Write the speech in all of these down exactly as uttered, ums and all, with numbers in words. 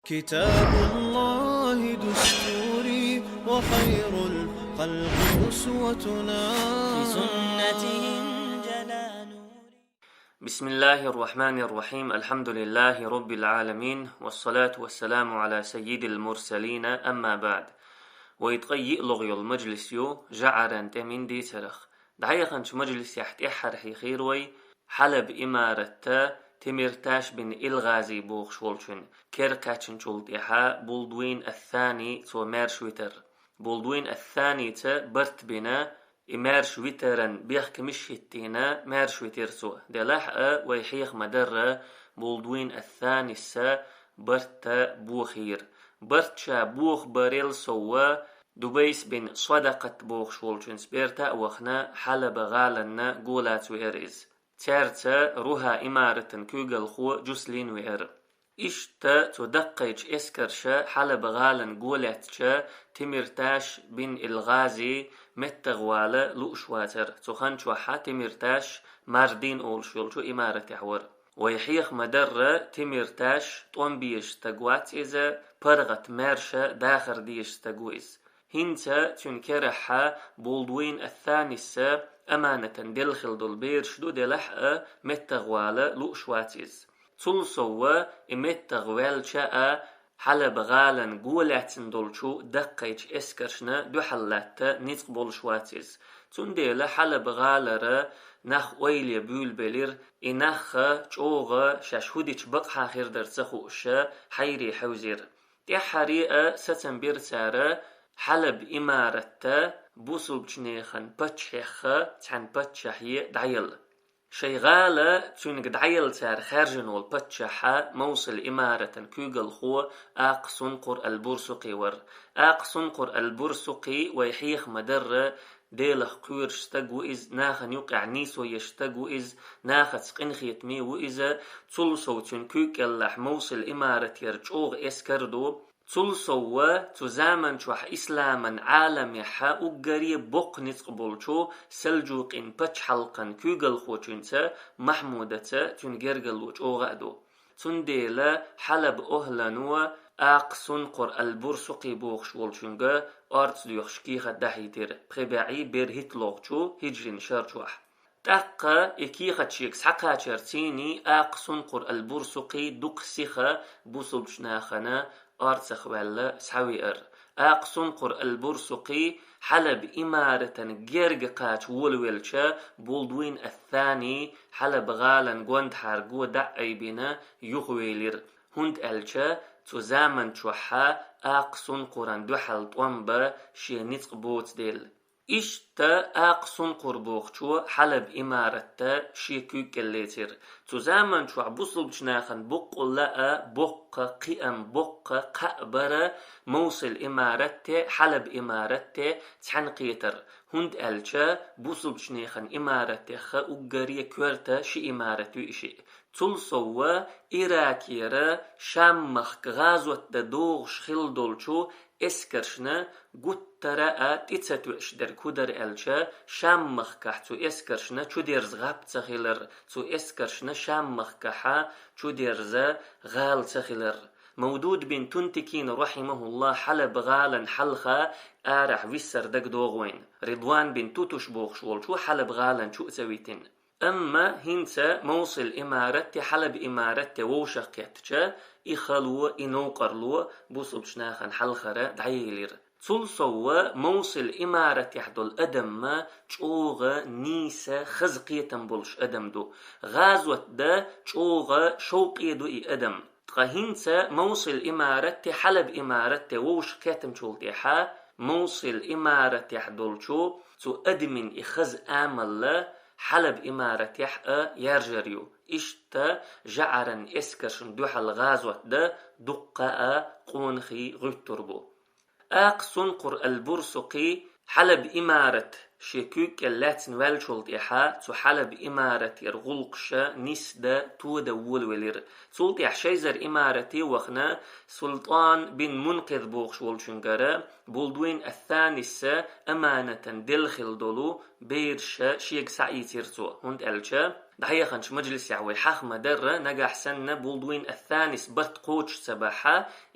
كتاب الله دستوري وخير الخلق أسوتنا. بسنته انجلى نوري. بسم الله الرحمن الرحيم. الحمد لله رب العالمين. والصلاة والسلام على سيد المرسلين. أما بعد. Вай ткъаь йиълагӀа йола мажлис ю жаӀаран тӀеман дийцарах. ДӀаяханчу мажлисехь тӀаьххьара хьехира вай Хьалаб имаратта Тимирташ бин Илгъази бохуш волчун кера кхаьчначул тӀаьхьа Булдуин ас-Сани цо маьрша витар. Булдуин ас-Саница барт бина, и маьрша витаран бехкамаш хӀиттийна, маьрша витира цо. Делахь а, вай хьеха ма-дарра, Булдуин ас-Санисса барт бохийра. Барт ша бохабарел совгӀа, Дубайс бин Садакъат бохуш волчуьнца бертахь а вахана, Хьалаба гӀаланна гулаца веара иза. Цаьрца Руха имаратан куьйгалхо Джуслин веара. Иштта цу даккхийчу эскарша Хьалаба гӀалан гулаьцча, Тимирташ бин Илгъази меттахвала лууш вацара. Цу хан чохьа Тимирташ Мардин олуш йолчу имаратехь вара. Вай хьеха ма-дарра, Тимирташ тӀом безаш стаг вац иза, паргӀат маьрша дахар дезаш стаг ву иза. ХӀинца цуьнан керахьа Булдуин ас-Санисса аманатан делла хилла долу бераш ду, делахь а меттахвала лууш вац иза. Цул совгӀа и меттахваьлча а, Хьалаба гӀалан гулаьцна долчу даккхийчу эскаршна дуьхьал латта ницкъ болуш вац иза. Цундела Хьалаба гӀалара нах ойла буьйлабелира, и нахха чӀогӀа шаьш хӀу дича бакъахьа хир дара ца хууша хьайре хьевзира. ТӀаьххьара а сацам бира цара Хьалаб имаратта бусулбачу нехан паччахьех цхьана паччахье дӀаелла. Шайн гӀала цуьнга дӀаелла цара хаьржина волу паччахьа Мовсал имаратан куьйгалхо Акха Сункъур ал-Бурсукъи вара. Акха Сункъур ал-Бурсукъи вай хьеха ма-дарра, Делах кхоьруш стаг ву иза, нахана юкъехь нийсо еш стаг ву иза, нахаца къинхетаме ву иза, цул сов цуьнан куьйга кӀеллахь Мовсал имаратера чӀогӀа эскар ду. Цул совгӀа цу заман чохь исламан Ӏаламехьа уггаре боккха ницкъ болчу Сальджукъин пачхьалкхан куьйгалхочуьнца Махьмудаца цуьнан гергарло чӀогӀа а ду. Цундела Хьалаб охӀлано Акха Сункъур ал-Бурсукъи бохуш волчуьнга орца доьхуш кехат дӀахьийтира, пхи бӀе берхӀитталгӀачу хӀиджрин шар чохь. ТӀаккха и кехат шега схьакхачарций, Акха Сункъур ал-Бурсукъи дукха сиха бусулбачу нахана орцах ваьлла схьавеара. Акха Сункъур ал-Бурсукъи Хьалаб имаратан герга кхача волавелча, Булдуин ас-Сани Хьалаб гӀалан гондахьара го дӀа а айбина юхавелира, хӀунда аьлча цу заман чохьа Акха Сункъуран дуьхьал тӀом бан шен ницкъ боцу дела. Иштта Акха Сункъур бохучо Хьалаб имаратта шен куьйга кӀел лецира. Цу заман чохь бусулбачу нахана боккъалла а боккха кхиам, боккха кхаъ бара Мовсал имаратте, Хьалаб имаратте цхьаьна кхетар, хӀунда аьлча бусулбачу нехан имаратех уггаре коьрта ши имарат ю и шиъ. Цул совгӀа Иракера Шам-махка гӀазот дан догӀуш хилла долчу эскаршна гуттара а тӀе ца тоьаш дерг хӀун дара аьлча, Шам-махкахь цу эскаршна чудерза гӀап ца хилар, цу эскаршна Шам-махкахьа чудерза гӀала ца хилар. Мавдуд бин Тунтикин, рахьимахуллахӀ, Хьалаб гӀалан хьалха арахь виссар дагадогӀу вайна. Ридван бин Тутуш бохуш волчо Хьалаб гӀалан чу а ца витина. Амма хӀинца Мовсал имаратте, Хьалаб имаратте вовшах кхеттача, и хало, и новкъарло бусулбачу нахана хьалхара дӀаелира. Цул совгӀа Мовсал имаратехь долу адамма чӀогӀа нийса, хаза кхетам болуш адам ду. ГӀазот дан чӀогӀа шовкъе ду и адам. Ткъа хӀинца Мовсал имаратте, Хьалаб имаратте вовшах кхеттачул тӀаьхьа, Мовсал имаратехь долчу цу адамин и хаза амалла Хьалаб имаратехь а яржар ю. Иштта жаӀаран эскаршна дуьхьал гӀазот дан дуккха а къонахий гӀуьттур бу. Акха Сункъур ал-Бурсукъи Хьалаб имарат шен куьйга кӀел лаьцна ваьллачул тӀаьхьа, цу Хьалаб имаратера гӀуллакхаш нисдан, тодан волавелира. Цул тӀаьхьа Шайзар имарате вахана, Султан бин Мункъиз бохуш волчуьнгара Булдуин ас-Санисса аманатан делла хилла долу бераш шега схьаийцира цо, хӀунда аьлча ДӀаяханчу мажлисехь вай хьаха ма-дарра, нагахь санна Булдуин ас-Санис барт кхочуш ца бахь,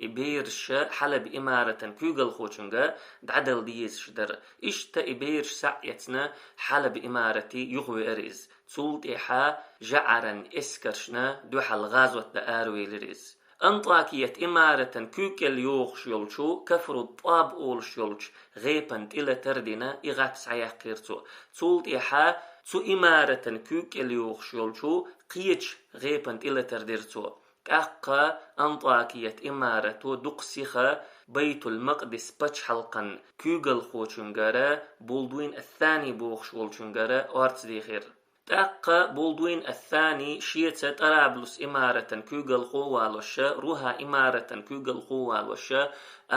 и бераш Хьалаба имаратан куьйгалхочуьнга дӀадала дезаш дара. Иштта и бераш схьа а эцна, Хьалаба имарате юхавеара иза. Цул тӀаьхьа ЖӀаран эскаршна дуьхьал гӀазот дан аравелира иза. Антакият имаратан куьйга кӀел йогӀуш йолчу Кафру ТӀаб олуш йолчу гӀепана тӀелатар а дина, и гӀап схьаяьккхира цо. Цул тӀаьхьа цу имаратан куьйга кӀел йогӀуш йолчу кхечу гӀепана тӀелатар дира цо. ТӀаккха Антакият имарато дукха сиха Байтул-Макъдис пачхьалкхан куьйгалхочуьнгара, Булдуин ас-Сани бохуш волчуьнгара орца дийхира. ТӀаккха Булдуин ас-Сани шеца ТӀараблус имаратан куьйгалхо а валош, Руха имаратан куьйгалхо а валош,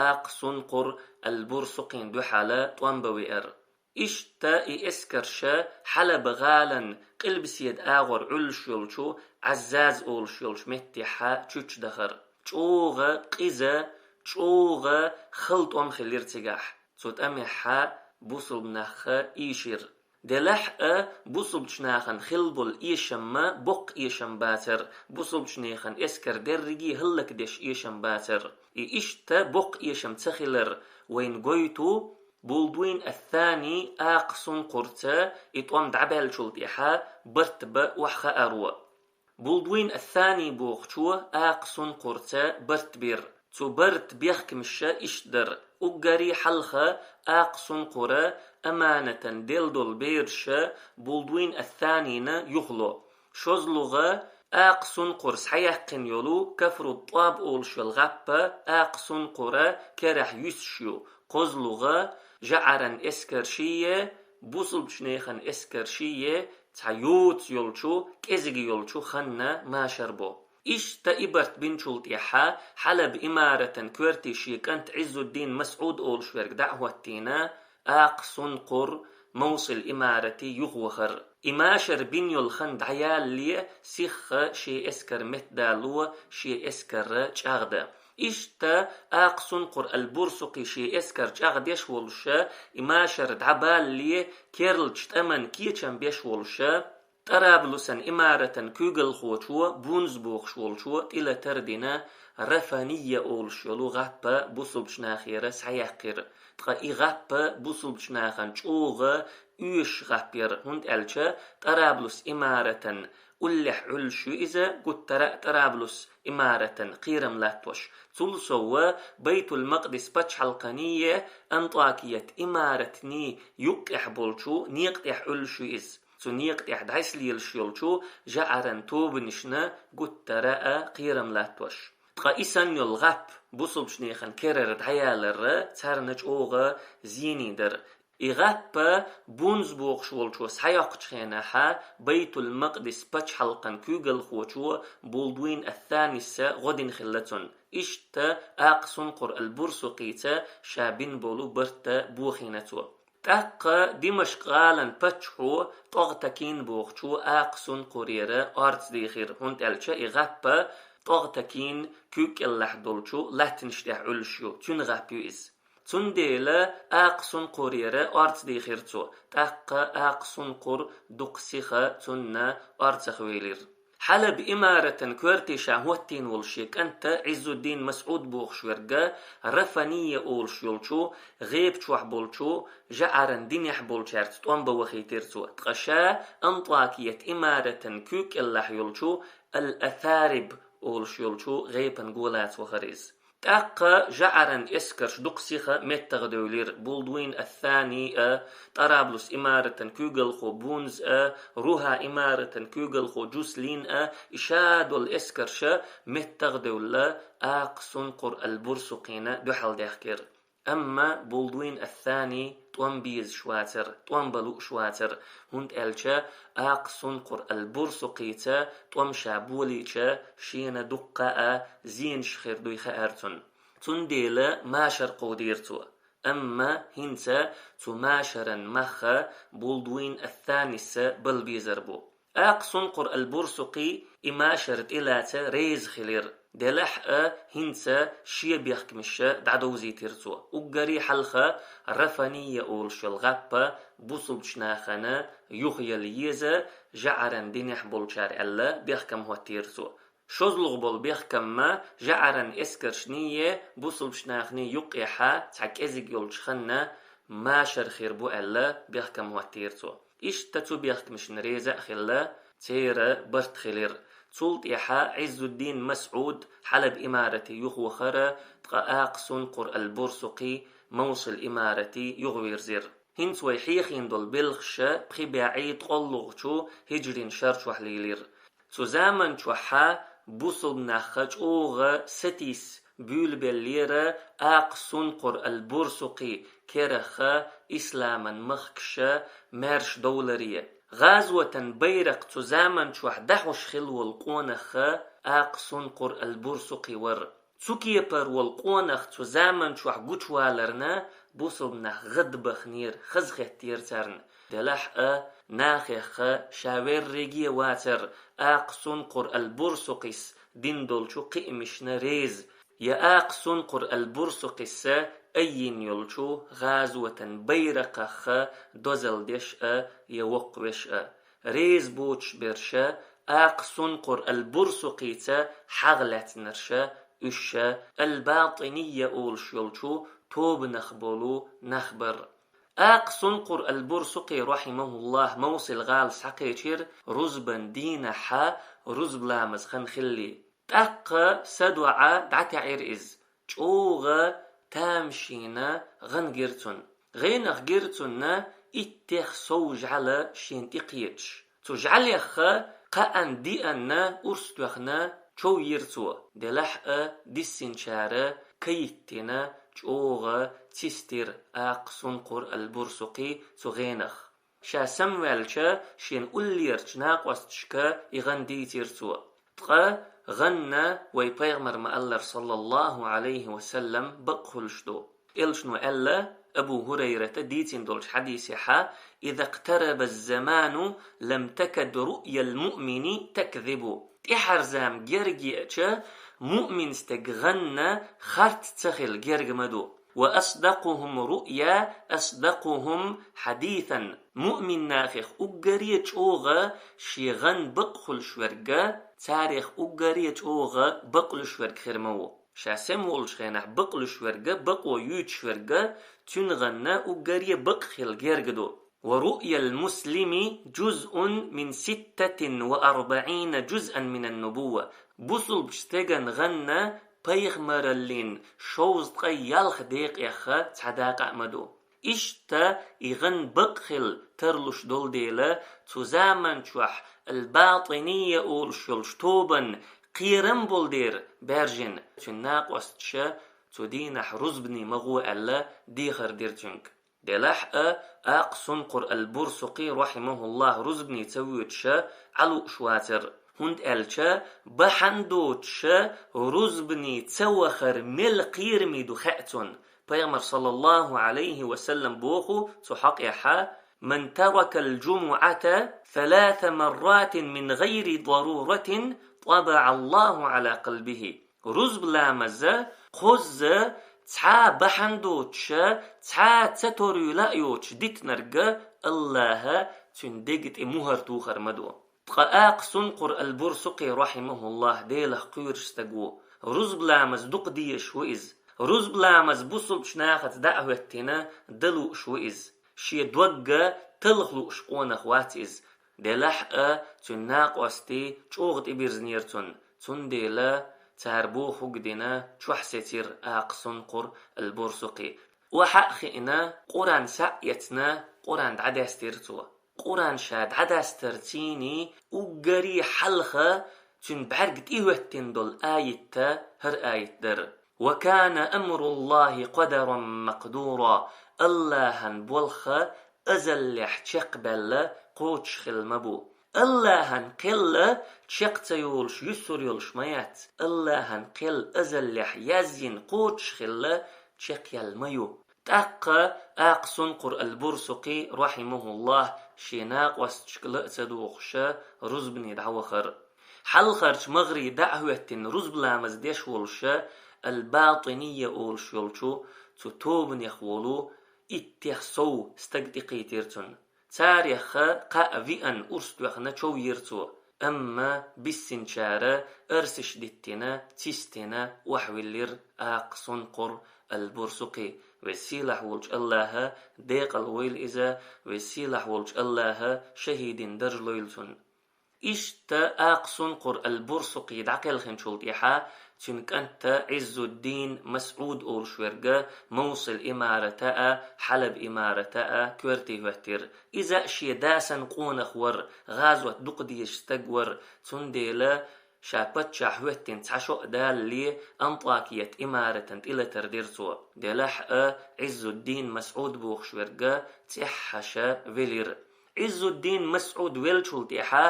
Акха Сункъур ал-Бурсукъин дуьхьал тӀом бан веара. Иштта и эскарш Хьалаба гӀалан къилбаседа агӀор Ӏуьллуш йолчу Ӏаззаз олуш йолчу меттехь чучча дахара. ЧӀогӀа къиза, чӀогӀа хала тӀом хилира цигахь. Цу тӀамехь бусулба нах ийшира. Делахь а, бусулбачу нахана хилла болу эшам боккха эшам бацара, бусулбачу нехан эскар дерриге а хӀаллакдеш эшам бацара. И иштта боккха эшам ца хилар вайна гойту, Булдуин ас-Сани Акха Сункъурца и тӀом дӀабаьллачул тӀаьхьа барт бан охьахааро. Булдуин ас-Сани бохучо Акха Сункъурца барт бира. Цу барта бехкамаш иштта дара: уггаре хьалха Акха Сункъура аманатан делла долу бераш Булдуин ас-Санина юхало. ШозлагӀа, Акха Сункъур схьаяьккхина йолу Кафру ТӀаб олуш йолу гӀап Акха Сункъура керахь юьсуш ю. КхозлагӀа, ЖӀаран эскарший, бусулбачу нехан эскарший цхьа йоца йолчу, кӀезиг йолчу ханна машар бо. Иштта и барт бинчул тӀаьхьа Хьалаба имаратан коьрте шен кӀант Ӏиззуддин Масъуд олуш верг дӀа а хӀоттийна, Акха Сункъур Мовсил имарате юхавахара. И машар бина йолу хан дӀаялале, сихха шен эскар меттадало, шен эскар чӀагӀдан. Иштта Акха Сункъур ал-Бурсукъи шен эскар чӀагӀдеш волуш, и машар дӀабалале, керлачу тӀаман кечам беш волуш, Тӏараблусан имаратан куьйгалхочо, Бунз бохуш волчо, тӀелатар дина Рафания олуш йолу гӀаппа бусулбачу нахера схьаяьккхира. Ткъа и гӀаппа бусулбачу нахана чӀогӀа оьшуш гӀаппа яра, хӀунда аьлча Тӏараблус имаратан уллехь Ӏуьллуш ю иза, гуттара а Тӏараблус имаратан кхерам латтош. Цул сов Байтул-Макъдис пачхьалкханий, Антакият имаратний юккъехь болчу некъа тӀехь Ӏуьллуш ю иза. Цу некъа тӀехь дӀасалелаш йолчу жаӀаран тобанашна гуттара а кхерам латтош. Ткъа и санна йолу гӀап бусулбачу нехан керара дӀаялар царна чӀогӀа зений дара. И гӀаппа Бунз бохуш волчо схьайоккхучу хенахьа Байтул-Макъдис пачхьалкхан куьйгалхочо Булдуин ас-Саниса гӀо дина хилла цунна. Иштта Акха Сункъур ал-Бурсукъица ша бина болу барта бохийна цо. ТӀаккха Димашкъ-гӀалан паччахьо ТӀогӀтакин бохучо Акха Сункъурера орца дийхира, хӀунда аьлча и гӀаппа ТӀогӀтакин куьг кӀеллахь долчу латтанаш тӀехь Ӏуьллуш ю, цуьнан гӀап ю иза. Цундела Акха Сункъурера орца дийхира цо, тӀаккха Акха Сункъур дукха сиха цунна орцахвелира. Хьалаб имаратан коьрте ша хӀоттийна волу шен кӀанта Ӏиззуддин Масъуд бохуш верга Рафания олуш йолчу гӀепа чохь болчу жаӀаран динехь болчаьрца тӀом бан вахийтира цо. Ткъа ша Антакият имаратан куьг кӀеллахь йолчу Ал-Асариб олуш йолчу гӀепан гулаца вахара иза. ТӀаккха жаӀаран эскарш дукха сиха меттахдевлира, Булдуин ас-Сани а, Тӏараблус имаратан куьйгалхо Бунз а, Руха имаратан куьйгалхо Жуслин а, и шадолу эскарша меттахдевлла Акха Сункъур ал-Бурсукъина дуьхьалдаьхкира. Амма Булдуин ас-Сани тӀом безаш вацара, тӀом бан лууш вацара, хӀунда аьлча Акха Сункъур ал-Бурсукъица тӀом ша болийча, шена дуккха а зенаш хир дуй хаьара цунна. Цундела машар кховдийра цо. Амма хӀинца цу машаран мах Булдуин ас-Саниса бала безар бу. Акха Сункъур ал-Бурсукъи и машар тӀелаца реза хилира, делахь а хӀинца шен бехкамаш дӀадовзийтира цо. Уггаре хьалха Рафания олуш йолу гӀаппа бусулбачу нахана юхаяла еза, жӀаран динехь болчара аьлла, бехкам хӀоттийра цо. ШозлагӀа болу бехкамма жӀаран эскаршний, бусалбачу нахний юккъехьа цхьа кӀезиг йолчу ханна машар хир бу аьлла, бехкам хӀоттийра цо. Иштта цу бехкамашна реза а хилла, церан барт хилира. Цул тӀаьхьа Ӏиззуддин Масъуд Хьалаб имарати юхавахара, ткъа Акха Сункъур ал-Бурсукъи Мовсил имарати юхавирзира. ХӀинца вай хьехийна долу белхаша пхи бӀе ткъолгӀачу хӀиджрин шар чохь лелира. Цу заман чохьа бусалба нахха чӀогӀа сатийса буьйлабеллера Акха Сункъур ал-Бурсукъи кераха исламан махкаша маьрша довларе. ГӀазотан байракх цу заман чохь дахьуш хилла волу къонаха Акха Сункъур ал-Бурсукъи вара. Цу кепара волу къонах цу заман чохь гучуваларна бусалба нах гӀадбахнера, хазахеттера царна. Делахь а, нахехха ша верриге а вацара Акха Сункъур ал-Бурсукъис дина долчу кхиамашна реза, я Акха Сункъур ал-Бурсукъиса айина йолчу гӀазотан байракхахха дозалла деш а, я воккхавеш а. Реза боцуш берша Акха Сункъур ал-Бурсукъица хьагӀлаьцнарша уьш ша ал-БатӀинийя олуш йолчу тобанах болу нах бара. Акха Сункъур ал-Бурсукъи, рахьимахуллахӀ, Мовсил гӀала схьакхечира рузбан дийнахьа, рузба ламаз хан хилли. ТӀаккха садоӀа дӀатаьӀира иза. ЧӀогӀа тамашийна гӀан гира цунна. ГӀенах гира цунна иттех сов жӀаьла шена тӀекхеташ. Цу жӀаьлеха кхаанна-дианна урс тоьхна чов йира цо. Делахь а, диссинчара кайиттина, чӀогӀа цистира Акха Сункъур ал-Бурсукъи цу гӀенах. Ша самаваьлча, шена уллерачу накъосташка и гӀан дийцира цо. Ткъа гӀанна вай пайхамар ма-аллара, саллаллахӀу Ӏалайхи ва саллам, бакъ хуьлуш ду. Элчано аьлла, Абу ХӀурайрата дийцина долчу хьадисехьа: «إذا اقترب الزمان لم تكد رؤيا المؤمن تكذب». ТӀаьхьарза зама герга еача, муъмин стеган гӀанна харц ца хила герга ма ду. «وأصدقهم رؤيا أصدقهم حديثا». Муъмин нахех уггаре а чӀогӀа шен гӀан бакъ хуьлуш верг, царех уггаре а чӀогӀа бакълуьйш верг хир ма ву. Ша сема волчу хенахь бакълуьйш верг, бакъо юьйцуш верг, цуьнан гӀанна уггаре а бакъ хила герга ду. «ورؤيا المسلم جزء من ستة وأربعين جزءا من النبوة». Бусулбачу стеган гӀанна пайхамараллин шовзткъе ялх декъех цхьа дакъа а ма ду. Иштта и гӀан бакъ хила тарлуш долу дела, цу заман чохь ал-БатӀинийя олуш йолчу тобан кхерам болу дера баьржина, цуьнан накъосташа цу дийнахь рузбане ма гӀо аьлла, дехар дира цуьнга. Делахь а, Акха Сункъур ал-Бурсукъи, рахьимахуллахӀ, рузбане ца воьдуша Ӏа лууш вацара, хӀунда аьлча бахьана доцуша рузбане ца вахар мел кхераме ду хаьа цунна. Пайхамар, саллаллахӀу Ӏалайхи ва саллам, боху цу хьокъехьа: «من ترك الجمعة ثلاث مرات من غير ضرورة طبع الله على قلبه». Рузба ламаза кхузза цхьа бахьана доцуша, цхьа ца торуьйла а йоцуш дитинарг, АллахӀа цуьнан дега тӀе мухӀар тухар ма ду. Ткъа Акха Сункъур ал-Бурсукъи, рахьимахуллахӀ, Делах кхоьруш стаг ву. Рузба ламаз дукха дезаш ву иза. Рузба ламаз бусулбачу нахаца дӀа а хӀоьттина, дан лууш ву иза. Шен догга талха лууш къонах вац иза. Делахь а, цуьнан накъостий чӀогӀа тӀебирзинера цунна, цундела цара бохург дина, чохь сецира Акха Сункъур ал-Бурсукъи. Охьа а хиъна, Къуръан схьа а эцна, Къуръан дӀадаьстира цо. Къуръан ша дӀадастарций уггаре хьалха цуьнан бӀаьрга тӀехӀоьттина долу аят хӀара аят дара: «وكان أمر الله قدرا مقدورا». АллахӀан болх азаллехь чекхбаьлла, кхочушхилла ма бу. АллахӀан кхел чекх ца йолуш, юьсур йолуш ма яц. АллахӀан кхел азаллехь яздина, кхочушхилла, чекхъяьлла ма ю. ТӀаккха Акха Сункъур ал-Бурсукъи, рахьимахуллахӀ, шен накъосташка ла а ца дохуша, рузбане дӀавахара. Хьалхарчу магӀриб дӀа а хӀоьттина, рузба ламаз деш волуша, ал-БатӀинийя олуш йолчу цу тобанех волу иттех сов стаг тӀекхийтира цунна. Царех кхаъ виъан урс тоьхна чов йира цо. Амма биссинчара арсаш диттина, цистина, охьавиллира Акха Сункъур ал-Бурсукъи. Веза-Сийлахь волчу АллахӀа декъала войла иза, Веза-Сийлахь волчу АллахӀа шахӀидийн дарж лойла цунна. Иштта Акха Сункъур ал-Бурсукъи дӀакхелхинчул тӀаьхьа цуьнан кӀанта Ӏиззуддин Масъуд олуш верг Мовсил имарата а, Хьалаб имарата а коьрте хӀоьттира. Иза а шен да санна къонах вара, гӀазот дукха дезаш стаг вара, цундела ша паччахь хӀоьттина цхьа шо а далале, Антакият имаратан тӀелатар дира цо. Делахь а Ӏиззуддин Масъуд бохуш верг цӀеххьаша велира. Ӏиззуддин Масъуд веллачул тӀаьхьа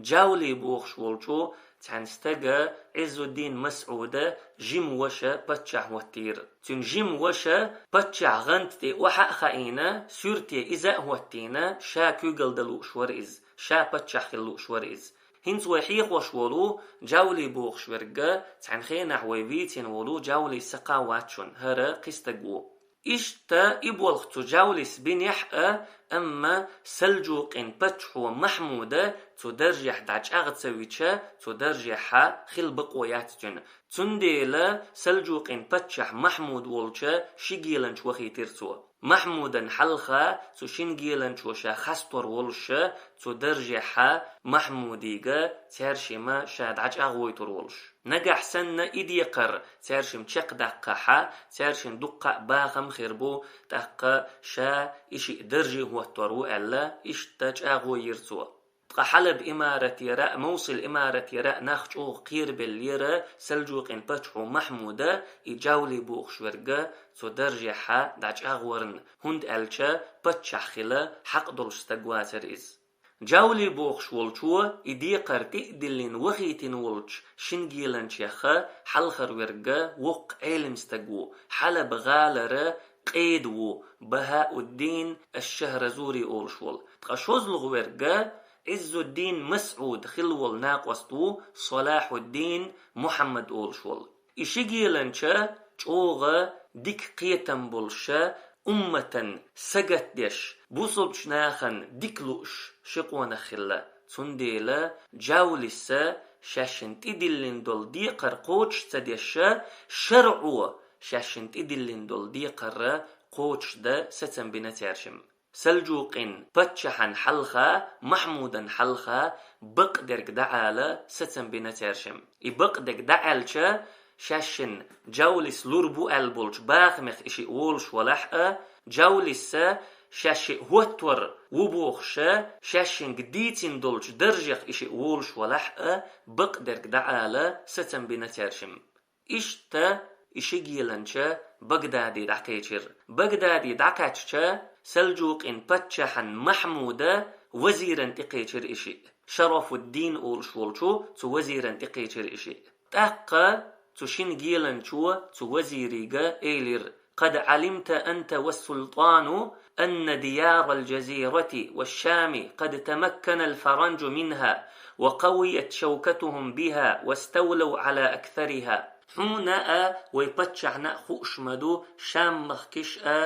Джавли бохуш волчу цхьана стага Ӏиззуддин Масъуда жима ваша паччахь хӀоттийра. Цуьнан жима ваша паччахьан гӀанта тӀе охьа а хаийна, суьрте иза а хӀоттийна, ша куьйгалла дан лууш вара иза, ша паччахь хила лууш вара иза. ХӀинца вай хьехош волу Джавли бохуш верг, цхьана хенахь вай вийцина волу Джавли сакха вац шуна, хӀара кхин стаг ву. Иштта и болх цу Джавлис бинехь а, амма Салджукъин паччахьо Махьмуда цу даржехь дӀачӀагӀ ца вича, цу даржехьа хила бакъо яц цуьнан. Цундела Салджукъин паччахь Махьмуд волча ши геланча вахийтира цо. Махьмудан хьалха цу шина геланчо ша хастор волуша, цу даржехьа Махьмудига цаьршимма ша дӀачӀагӀ войтур волуш. Нагахь санна и декхар цаьршимма чекхдаккхахьа, цаьршимма дуккха а бахам хир бу, тӀаккха ша и шиъ даржий хӀоттор ву аьлла, иштта чӀагӀо йира цо. Ткъа Хьалаб имаратера а, Мовсил имаратера а нах чӀогӀа кхерабеллера Салджукъин паччахьо Махьмуда и Джавли бохуш верг цу даржехьа дӀачӀагӀварна, хӀунда аьлча паччахь хила хьакъ долуш стаг вацара иза. Джавли бохуш волчо и декхар тӀе а диллина вахийтина волчу шина геланчеха хьалхара верг воккха Ӏелам стаг ву, Хьалаб гӀалара къеда ву, Бахауддин аш-Шахразури олуш волу. Ткъа шозлагӀа верг Ӏиззуддин Масъуд хилла волу накъост ву, Салахьуддин Мухьаммад олуш волу. И ши геланча чӀогӀа дика кхетам болуша, умматан сагатдеш, бусулбачу нахана дика лууш ши къонах хилла. Цундела Джавлиса шаьшшина тӀедиллина долу декхар кхочуш ца деша, шарӀо шаьшшина тӀедиллина долу декхарра кхочуш дан сацам бина цаьршимма. Салджукъин паччахьан хьалха, Махьмудан хьалха бакъдерг дӀаала сацам бина цаьршимма. И бакъдерг дӀааьлча, шаьшшина Джавлис лур бу аьлла болчу бахамех и шиъ волуш валахь а, Джавлиса шаьш шиъ хӀоттор ву бохуша, шаьшшинга дийцина долчу даржех и шиъ волуш валахь а, бакъдерг дӀаала сацам бина цаьршимма. Иштта и ши геланча Багдади дӀакхечира. Багдади дӀакхаьчча, Салджукъин паччахьан Махьмуда вазиран тӀекхечира и шиъ. Шарафуддин олуш волчу цу вазиран тӀекхечира и шиъ. ТӀаккха цу шина геланчо цу вазирига элира: «قد علمت أنت والسلطان أن ديار الجزيرة والشام قد تمكن الفرنج منها وقويت شوكتهم بها واستولوا على أكثرها». Хьуна а, вай паччахьна а хууш ма ду, Шам-махкиш а,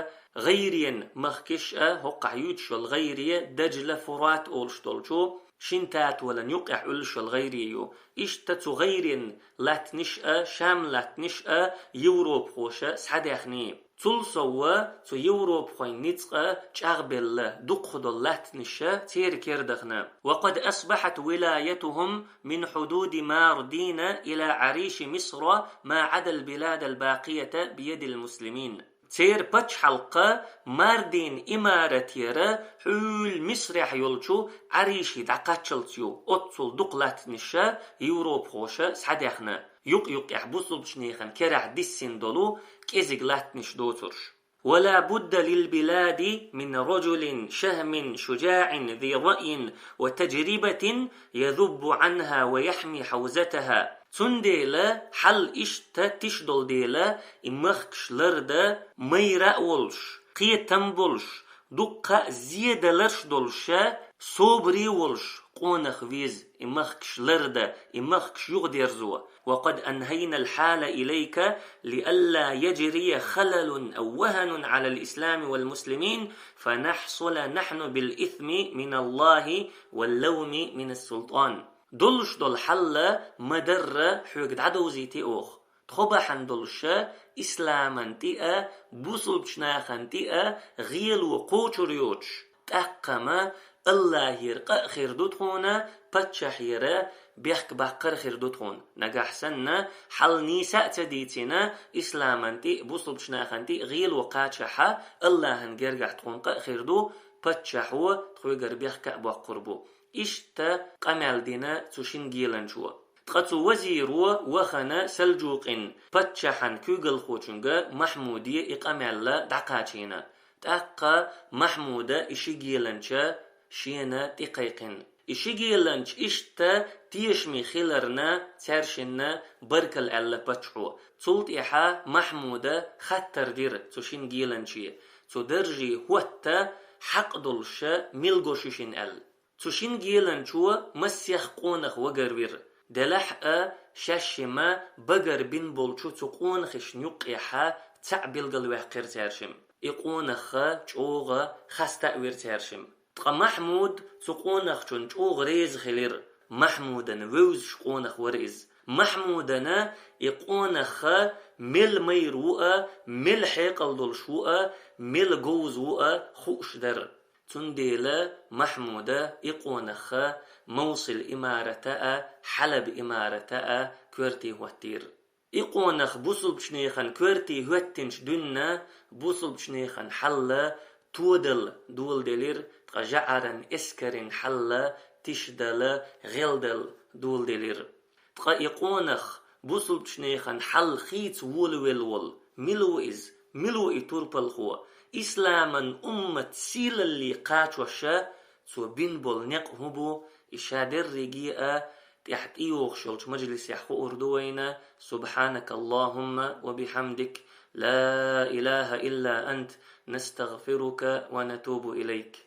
гӀайрен махкиш а, хӀокхахь юьйцуш йолу гӀайре Даджла, Фурат олуш долчу шина татолан юккъехь Ӏуьллуш йолу гӀайре ю. Иштта цу гӀайрен латтанаш а, Шам латтанаш а европахоша схьадаьхний. Цул совгӀа цу европахойн ницкъ а чӀагӀбелла, дукхахдолу латтанаш а церан кера дахана. وقد أصبحت ولايتهم من حدود ماردين إلى عريش مصر ما عدا البلاد الباقية بيد المسلمين. Церан пачхьалкх Мардин имаратера хьуьлла Мисрехь йолчу Ӏариши дӀакхаччалц ю, оццул дукха латтанаш а европахоша схьадаьхна, юкъ-юккъехь бусулбачу нехан керахь диссина долу кӀезиг латтанаш доцурш. ولا بد للبلاد من رجل شهم شجاع ذي رأي وتجربة يذب عنها ويحمي حوزتها. Цундела хьал иштта тиша долу дела, и махкаш лардан майра а волуш, кхетам болуш, дуккха а зен даларш а долуша, собаре а волуш къонах веза и махкаш ларда, и махкаш юхадерзо. وقد أنهينا الحال إليك لئلا يجري خلل أو وهن على الإسلام والمسلمين فنحصل نحن بالإثم من الله واللوم من السلطان. Долуш долу хьал ма-дарра хьоьга дӀадовзийти оха. Тхо бахьана долуш исламан тӀе а, бусулбачу нахана тӀе а гӀело кхочур йоцуш, тӀаккха-м Аллахьера къа а хир ду тхуна, паччахьера бехк баккхар а хир ду тхуна. Нагахь санна хьал нийса а ца дийцина, исламан тӀе а, бусулбачу нахана тӀе а гӀело кхачахь, Аллахьан гергахь тхуна къа а хир ду, паччахьо тхоьгара бехк а боккхур бу. Иштта къамел дина цу шина геланчо. Ткъа цу вазиро вахана Салджукъин паччахьан куьйгалхочуьнга Махьмуде и къамел дӀакхачийна. ТӀаккха Махьмуда и ши геланча шена тӀекхайкхина. И ши геланча иштта тешаме хиларна цаьршинна баркалла аьлла паччахьо. Цул тӀаьхьа Махьмуда хаттар дира цу шина геланче, цу дарже хӀотта хьакъ долуша мила го шуьшинна аьлла. Цу шина геланчо массех къонах вагарвира. Делахь а, шаьшшимма багар бина болчу цу къонахашна юккъехь цхьаъ билгалваьккхира цаьршимма. И къонахха чӀогӀа хаста а вира цаьршимма. Ткъа Махьмуд цу къонахчунна чӀогӀа реза хилира. Махьмудана вевзаш къонах вара иза. Махьмудана и къонахха мел майра ву а, мел хьекъал долуш ву а, мел говза ву а хууш дара. Цундела Махьмуда и къонахха Мовсил имарата а, Хьалаб имарата а коьрте хӀоттийра. И къонах бусулбачу нехан коьрте хӀоьттинчу дуьнна бусулбачу нехан хьал тодала доладелира, ткъа жӀаран эскаран хьал тишдала, гӀелдала доладелира. Ткъа и къонах бусулбачу нехан хьал хийца волавелла волу, мила ву иза, мила ву и турпалхо, исламан уммат сийлалле кхачоша цо бина болу некъ хӀун бу, и ша дерриге а тӀехь тӀейогӀуш йолчу мажлисехь хуур ду вайна. سبحانك اللهم وبحمدك، لا إله إلا أنت، نستغفرك ونتوب إليك.